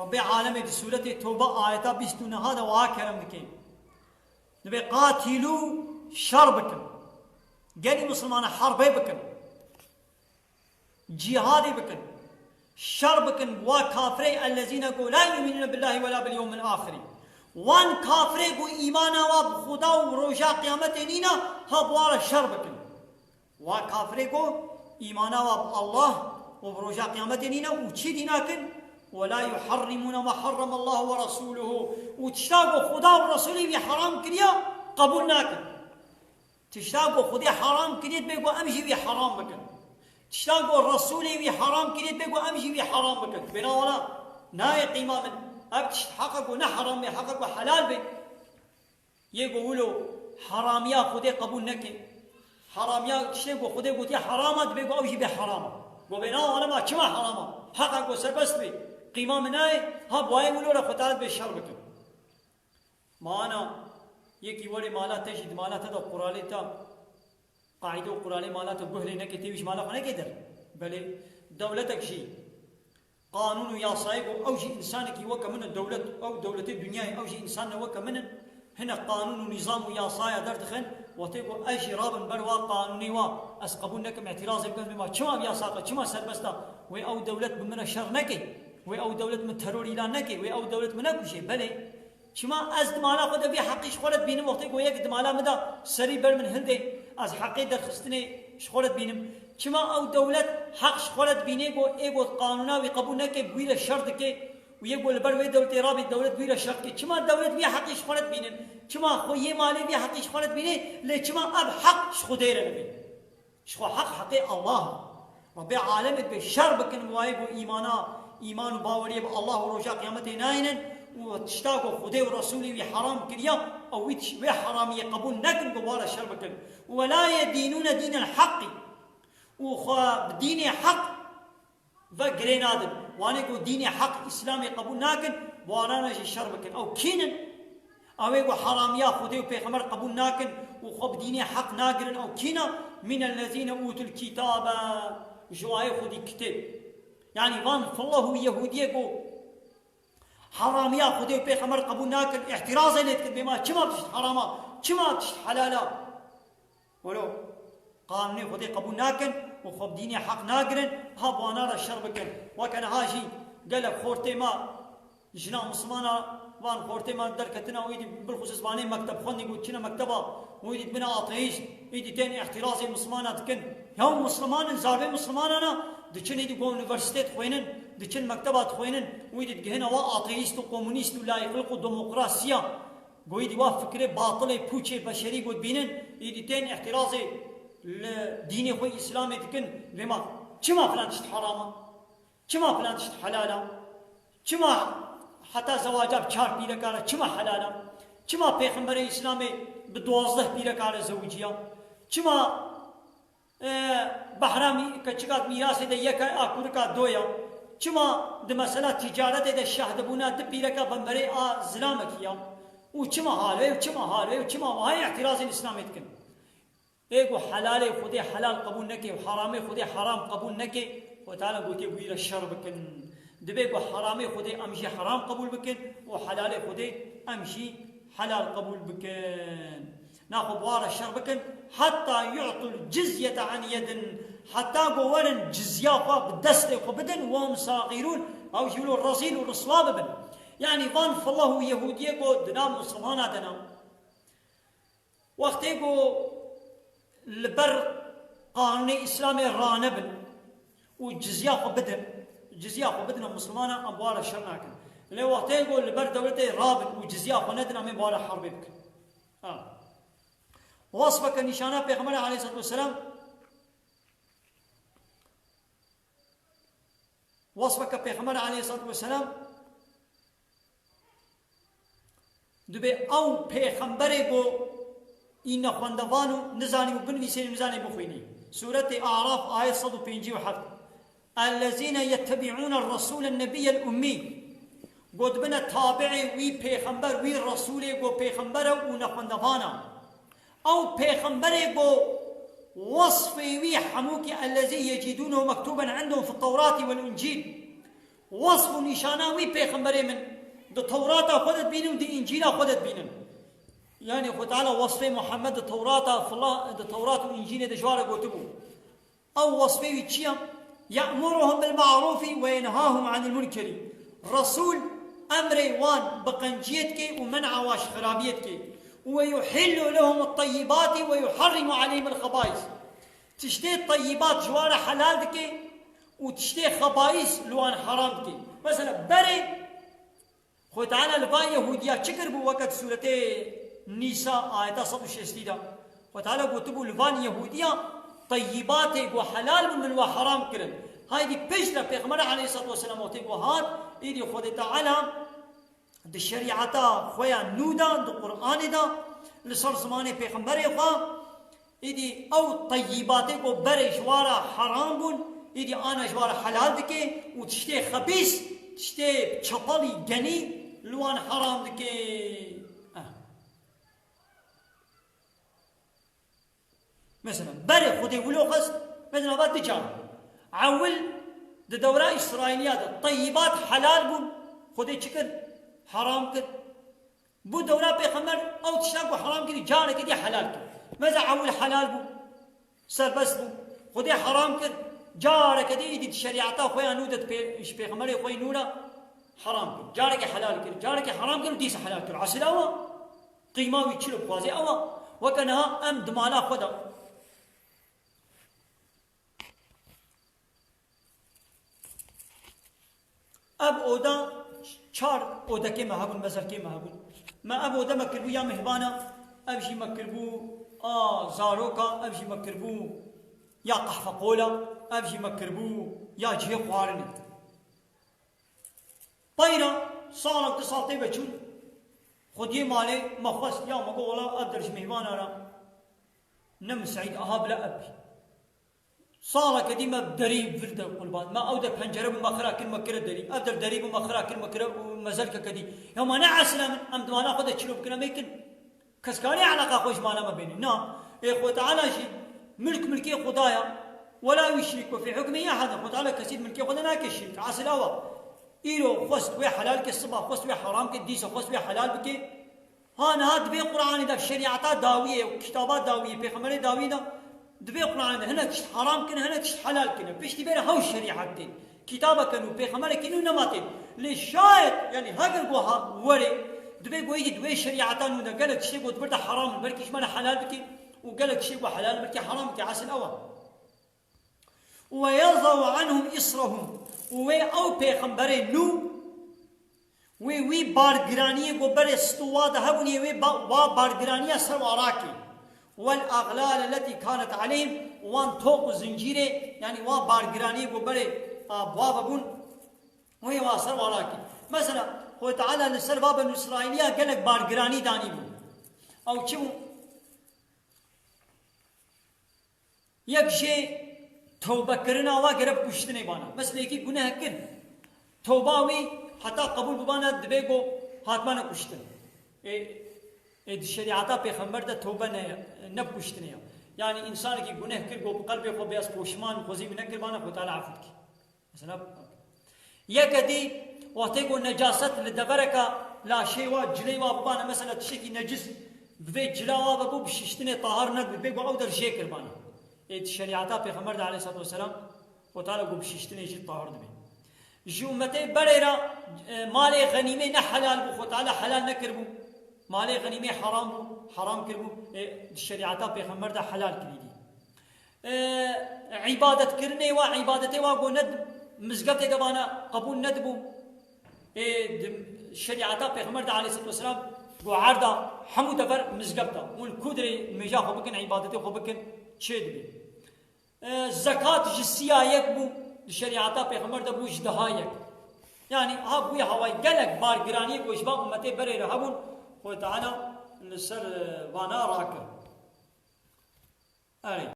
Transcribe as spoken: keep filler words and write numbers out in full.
Rabbê alemê di sûretê Toba ayeta bîst û neh de wiha kerem dike. Dibê qatilû şer bikin. Gelî misilmana herbê bikin. Cîhadê bikin. Şer bikin wa kafirê ellezîne ku la yu'minûne billahî we la bil yewmil axirî. Wan kafirê ku îmana wa bi Xuda û roja qiyametê nîne, ha bi wa re şer bikin. Wa kafirê ku îmana wa bi Allah û bi roja qiyametê nîne û çî dî nakin, "Ve la yuharrimûne ma harramallahu ve rasûluhu." Û tişta ku Xuda û Resûlê wî heram kiriya, qebûl nakin. Tişta ku Xwedê heram kiriye, dibê ku em jî wî heram bikin. Tişta ku Resûlê wî heram kiriye, dibê ku em jî wî heram bikin. Bêna wala nayê qîma min. Ev tişt heqa ku ne heram bê, heqa ku helal bê. Yê ku wilo heramiya Xwedê qebûl neke. Heramiya tiştê ku Xwedê gotiye herama, dibê ku ew jî bê herama. Go bê na, wana ma çima herama? Heqa ku serbest bê. Qîma min nayê, ha bi wayê wilo re xwe teala dibê şer bikin. Ma ana yekî werê mala te jî di mala te de quralê te, qaîde û quralê mala te guh lê neke, tê wî ji mala xwe neke der. Belê, dewletek jî qanûn û yasayê ku ew jî însanekî weke min in, dewlet, ew dewletê dinyayê, ew jî însan ne weke min in, hinek qanûn û nîzam û yasaya derdixin, wextê ku ez jî rabim ber wa qanûnê wa, ez qebûl nekim, îtîrazê bikim, bê ma çima ev yasaq e, çima serbest e, wê ew dewlet bi min re şer neke, wê ew dewlet min teror îlan neke, wê ew dewlet min nekuje, belê. Çima ez di mala xwe de vî heqî ji xwe re dibînim, wextê ku yek di mala min de serî ber min hildê, ez heqê derxistinê ji xwe re dibînim? Çima ew dewlet heq ji xwe re dibîne ku ê ku qanûna wî qebûl neke, bi wî re şer dike û yê ku li ber wê dewletê rabî dewlet bi wî re şer dike? Çima dewlet vî heqî ji xwe re dibînin? Çima xwe yê malê vî heqî ji xwe re dibîne, lê çima ev heq ji Xwedê re nibê? Ji xwe heq heqê Allah e. Rabbê alemê dibê şer bikin wayê ku îmana, îman û baweriyê bi Allah û roja qiyametê nayînin û tişta ku Xwedê û Resûlê wî heram kiriya, ew wî tiş-, wê heramiyê qebûl nekin ku ware şer bikin. Û ولا يدينون دين الحق. Û xwe bi dînê heq ve girê nadin. Wanê ku dînê heq Îslamê qebûl nakin, bi wanan re jî şer bikin. Ew kî nin? Ew ê ku heramiya Xwedê û Pêxember qebûl nakin û xwe bi dînê heq nagirin, ew kî ne? "من الذين أوتوا الكتاب." Ji wayê xwedî kitêb. Yanî van fillah û Yehûdiyê ku heramiya Xwedê û Pêxember qebûl nakin, îtîrazê lê dikin, bê ma çima tişt herama, çima tişt helala? Welo qanûnê Xwedê qebûl nakin û xwe bi dînê heq nagirin, ha bi wana re şer bikin. Weke niha jî gelek xortê me, jina mislimana van xortê me derketina û êdî bilxusûs vanê mekteb xwendî ku diçine mekteba û êdî dibine ateîst, êdî tên îtîrazê mislimana dikin. Ya misliman in, zarvê mislimana ne, diçin êdî ku unîversîtê dixwînin, diçin mekteba dixwînin û êdî digihine wa ateîst û komunîst û layîqlik û demokrasiya. Goyî dî wa fikrê batilê, pûçê beşerî got bînin, îdî tên îtîrazê li dînê xwe Îslamê dikin, lê ma çima filan tişt heram e? Çima filan tişt helal e? Çima heta zewaca bi çar pîreka re çima helal e? Çima pêxemberê Îslamê bi duwazdeh pîreka re zewiciya? Çima e, behra mî-, keçika di mîrasê de yek e, a kurika do ya? Çima di mesela tîcaretê de şahdibûna di pîreka bemberê a zilamekî ya? Û çima hal wê û çima hal wê û çima wahayê îtîrazên Îslamê dikin? Ê ku helalê Xwedê helal qebûl neke û heramê Xwedê heram qebûl neke, Xwedê Teala gotiye, "Wî re şer bikin." Dibê ku heramê Xwedê em jî heram qebûl bikin û helalê Xwedê em jî helal qebûl bikin. Naxwe bi wa re şer bikin. "Hatta yu'tul cizyete an yedin." Heta ku werin cizya xwe bi destê xwe bidin, "Ve hum sagirûn." Ew jî wilo rezîl û riswa bibin. Yanî van fillah û Yehûdiyê ku di nav Mislimana de ne. Wextê ku li ber qanûnê Îslamê ranebin û cizya xwe bidin, cizya xwe bidin, em Mislimana em bi wa re şer nakin. Lê wextê ku li ber dewletê rabin û cizya xwe nedin, em ê bi wa re herbê bikin. Ha. Wasfeke nîşana Pêxemberê aleyhissalatu vesselam, wasfeke Pêxemberê aleyhissalatu vesselam dibê ew Pêxemberê ku î nexwendevan û nizanî û binivîsê û nizanî bixwînî. Sûretê Araf ayet sed û pêncî û heft. "Ellezîne yettebi'ûne resûlen nebiyyel ummî." Got bine tabi'ê wî pêxember, wî resûlê ku pêxember e û nexwendevan e. Ew pêxemberê ku wasfê wî hemûkî, "ellezî yecidûnehu mektûben indehum fit tewratî wel încîl." Wasf û nîşana wî pêxemberê min di Tewrata xwe de dibînin û di Încîla xwe de dibînin. Yanî Xwe Teala wasfê Muhammed di Tewrata fila, di Tewrat û Încîlê de ji wa re gotibû. Ew wasfê wî çi ye? Ye'muruhum bil ma'rufi ve yenhahum anil munkeri. Resûl emrê wan bi qenciyê dike û men'a wan ji xirabiyê dike. Û ve yuhillu lehum at-tayyibati ve yuharrimu aleyhim al-khabais. Tiştê tayyibat ji wan re helal dike û tiştê xebais li wan heram dike. Mesela berê Xwe Teala li van Yehûdiya çi kiribû weke di sûretê Nîsa ayeta sed û şêstî de? Xwe Teala gotibû li van Yehûdiya teyyibatê ku helal bûn min we heram kirin. Haydî piştre Pêxember aleyhisselatu vesselam wextê ku hat, îdî Xwedê Teala di şerîeta xwe ya nû de, di Qur'anê de, li ser zimanê Pêxemberê xwe, Îdî ew teyyibatê ku berê ji wa re heram bûn, îdî ana ji wa re helal dike û tiştê xebîs, tiştê çepelî genî li wan heram dike. Eh. Mesela, berê Xwedê wilo xwest, mesela, va du car. Ewil di dewra Îsraîliya de teyyibat helal bûn, Xwedê çi kir? Heram kir. Bû dewra Pêxember ew tiştan ku heram kirî, careke dî helal kir. Meza ewil helal bû, serbest bû. Xwedê heram kir, careke dî îdî di şerîeta xwe ya nû de di pê-, ji Pêxemberê xwe yê nû re heram kir. Careke helal kir, careke heram kir û dîsa helal kir. Esil ew e. Qîma wî çilo bixwaze ew e. Weke niha em di mala xwe de Ev oda çar odekê me hebûn, mezelkê me hebûn. Me ev ode me kiribû ya mihvana, ev jî me kiribû a zaroka, ev jî me kiribû ya qehveqola, ev jî me kiribû ya cihê xwarinê. Peyra salek du sal tê veçûn, xwediyê malê me xwest ya me got, wela ev der ji mihvana re ne miseîd, aha bila ev bî. Saleke dî me derî vir de qulban. Me ew de pencere bû me xira kir me kire derî. Ev der derî bû me xira kir me kire û mezelkeke dî. Ya ma ne esila min, em dimana xwe de çilo bikin, em ê kin. Kes karê eleqa xwe ji mala me bêne. Na. Ê Xwe Teala jî milk milkê Xweda ya. Wela yuşriku fî hukmihî ehaden. Xwe Teala kesî di milkê xwe de nake şirîk. Esil ew e. Îro xwest wê helal ke, siba xwest wê heram ke, dîsa xwest wê helal bike. Ha niha di vê Qur'anê de, şerîeta dawiyê, kitaba dawiyê, pêxemberê dawiyê de, di vê Qur'anê de hinek tişt haram kirine, hinek tişt helal kirine. Piştî vê re hew şerîet tên. Kitabeke nû, pêxemberekî nû nema tên. Lê şayet, yanî heger ku ha were, divê ku êdî di vê şerîeta nû de gelek tiştê ku di vir de haram in, belkî ji me re helal bike û gelek tiştê ku helal in, belkî haram bike. Esil ew e. Ve yezau anhum israhum. Û wê ew pêxemberê nû, wê wî bargiraniyê ku berê stûwa de hebûnê, wê ba-, wa bargiraniya ser wa rakê. Wel aglal elletî kanet aleyhim, wan toq û zincîrê, yanî wa bargiraniyê ku berê, a, wa vebûn, wê wa ser wa rakê. Mesela, Xwedê Teala li ser va Benû Îsraîliya gelek bargiranî danî bû. Ew çi bû? Yek jê tewbekirina wa gere bi kuştinê bana. Mesela yekî guneh kir. Tewba wî heta qebûl bibana divê ku hatmane kuştin. Ê, ê di şerîeta pêxember de tewbe ne, ne bi kuştinê ya. Yanî însanekî guneh kir ku bi qelbê xwe bê ez poşman, xwezî min nekir bana, Xwedê Teala efû dike. Mesela, yeke dî, wextê ku necaset li devereka laşê wa, cilê wa bibane, mesela tiştekî necis, bi vê cila wa ve bû bi şiştinê tahir nebû, bê ku ew der jê kir bana. Ê di şerîeta Pêxember de aleyhissalatu vesselam, Xwedê Teala ku bi şiştinê jî tahir dibe. Ji ummetê berê re, e, malê xenîmê ne helal bû, Xwedê Teala helal nekiribû. Malê xenîmê heram bû, heram kiribû, ê di şerîeta Pêxember de helal kirî dî. E, îbadetkirinê wa, îbadetê wa ku ne di mizgeftê de bana qebûl nedibû. Ê, di şerîeta Pêxember de aleyhissalatu vesselam ku erda hemû dever mizgeft e. Hûn li ku derê nimêja xwe bikin, îbadetê xwe bikin, çê dibê. E, zekat ji siya yek bû, di şerîeta Pêxember de bû ji deha yek. Yanî ha bûye hawayî gelek bargiraniyê ku ji van ummetê berê re hebûn, Xwedê Teala li ser, e, vana rakir. Erê.